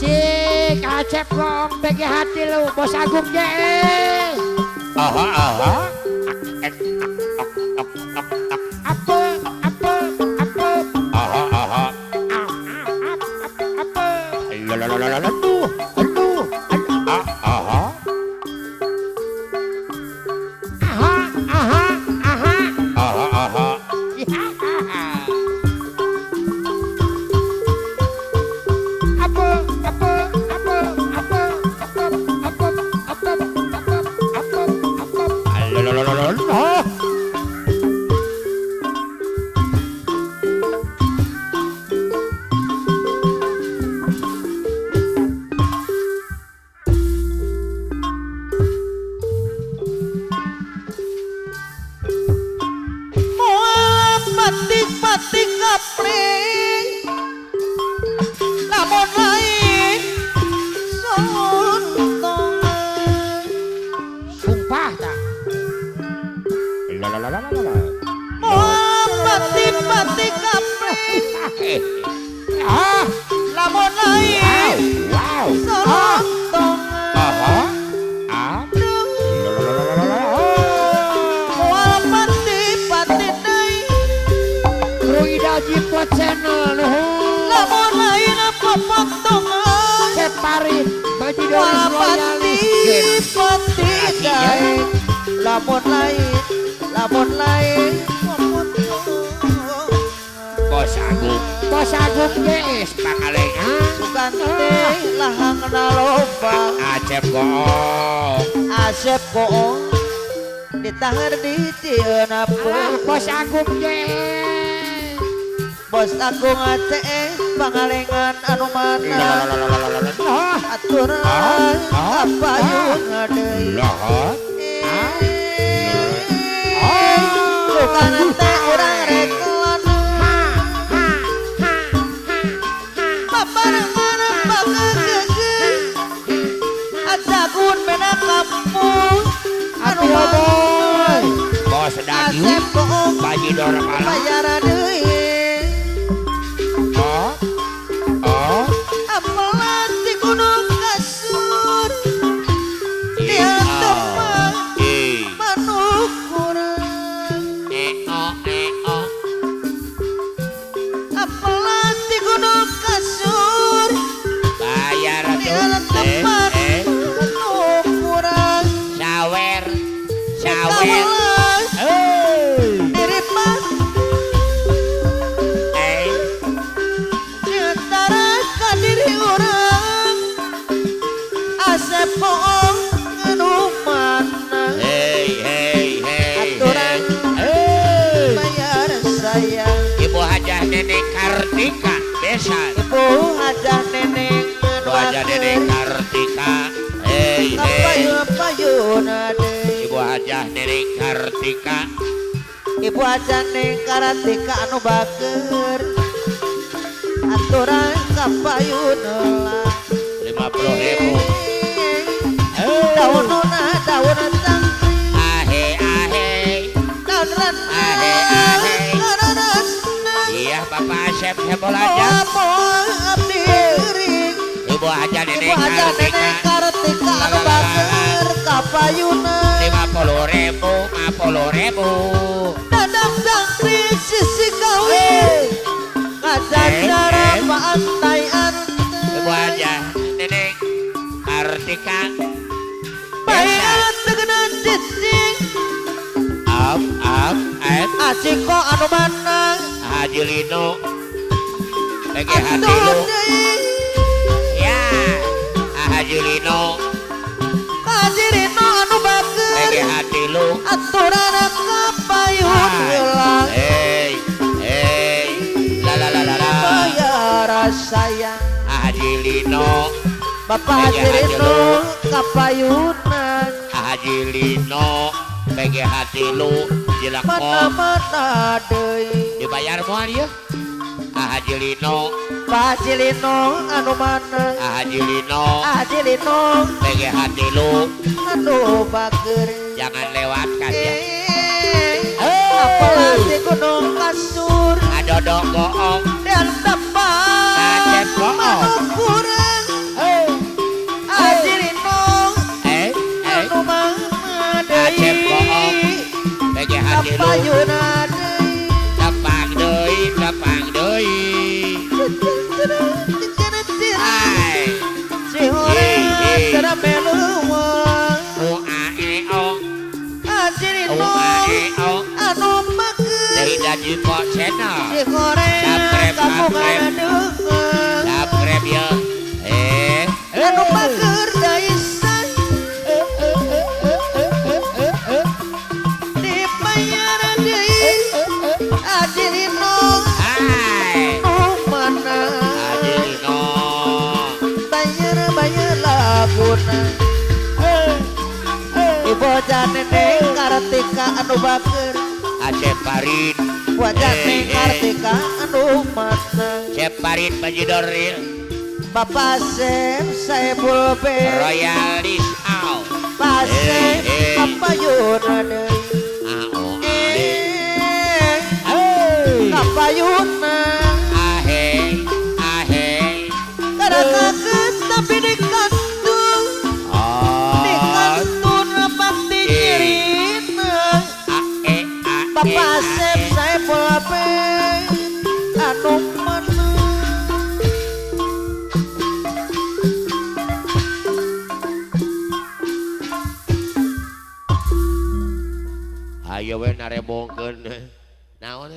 Cik, Acep gong, bagi hati lu, Bos Agung JS. Aha, aha. Apa, apa, apa. Aha, aha. Apa. Lalalala, aduh, aduh, aha. Aha, aha, aha. Aha, aha. Batik-batik kapling lamun lain sontongan. Sumpah tak? Lalalala. Batik-batik kapling lamun lain sontongan. Aha. Jipot channel nuhun. Lamun lain potongan Separin baju Doris Royalis. Pati dae. Lamun lain potongan. Bos Agung, Bos Agung JS Pangalengan. Bukan teh lahang naloba. Acep goong, Asep goong. Ditahan di cieun apa. Bos Agung JS. Bos Agung ACS Pangalengan anu mana aturan kapayun deui. Bukan teh urang rek lanang babarengan pakegeugeuh ajagun beda kampung anu boy. Bos daging Baji Dora Pala bayaran deui. Amelan di gunung kasur dia tempat manuk kurang. Amelan di gunung kasur bayar dia tempat manuk kurang. Sawer, sawer. Ibu Hajah Neneng Kartika besan. Ibu Hajah Neneng, Ibu Hajah Neneng Kartika. Hei hei. Ibu Hajah Neneng Kartika. Ibu Hajah Neneng Kartika anu bager. Aturan kapayun lah. 50.000. Daun nona daun cangkring. Ahe ahe. Daun rana. Ahe ahe. Iya Bapak Asep heboh aja. Ibu Hajah Neneng Kartika anu bager kapayunan. 50.000, 50.000. Dadang cangkring sisi kawin. Kajacara pantai ante. Ibu Hajah Neneng Kartika. Bayar tegena cicing. Up up up. Asiko anu manang. Haji Lino, PG hati lu. Ya, Haji Lino, Haji Lino anu bager. PG hati lu. Aturan kapayun heula. Hey, hey, la la la la la. Bayar sayang. Haji Lino, Bapak Haji Lino kapayunan. Haji Lino. PGH tilu Cilekong Mana-mana deui dibayar moal ieu Haji Lino Pak Haji Lino anu mana Haji Lino Haji Lino PGH tilu anu bager jangan lewatkan ya apalagi gunung kasur adodok goong dan tempat Acep goong kurang Haji Lino anu mana deui Acep goong PGH tilu kapayuna deui tepang deui tepang deui ai si horeng cara meluang u a e o Haji u Lino a e o anu bager dari Dajipo Channel si horeng Subscribe, kamu subscribe. ngadeungeun subscribe ya anu bager daisan dibayar deui Haji Lino hai nu mana Haji Lino bayar laguna ibu jane Neng Kartika anu bager Acep Farid wajah Neng Kartika anu mana Cep Farid Bajidor Bapak Asep Saepul B Royal Disau Pak Asep kapayuna deui A O A kapayuna ahe ahe karakakeun tapi dikandung oh dikantun pasti nyerina a e a Bapak Asep Saepul B anu mana ayo we narebongkeun naon.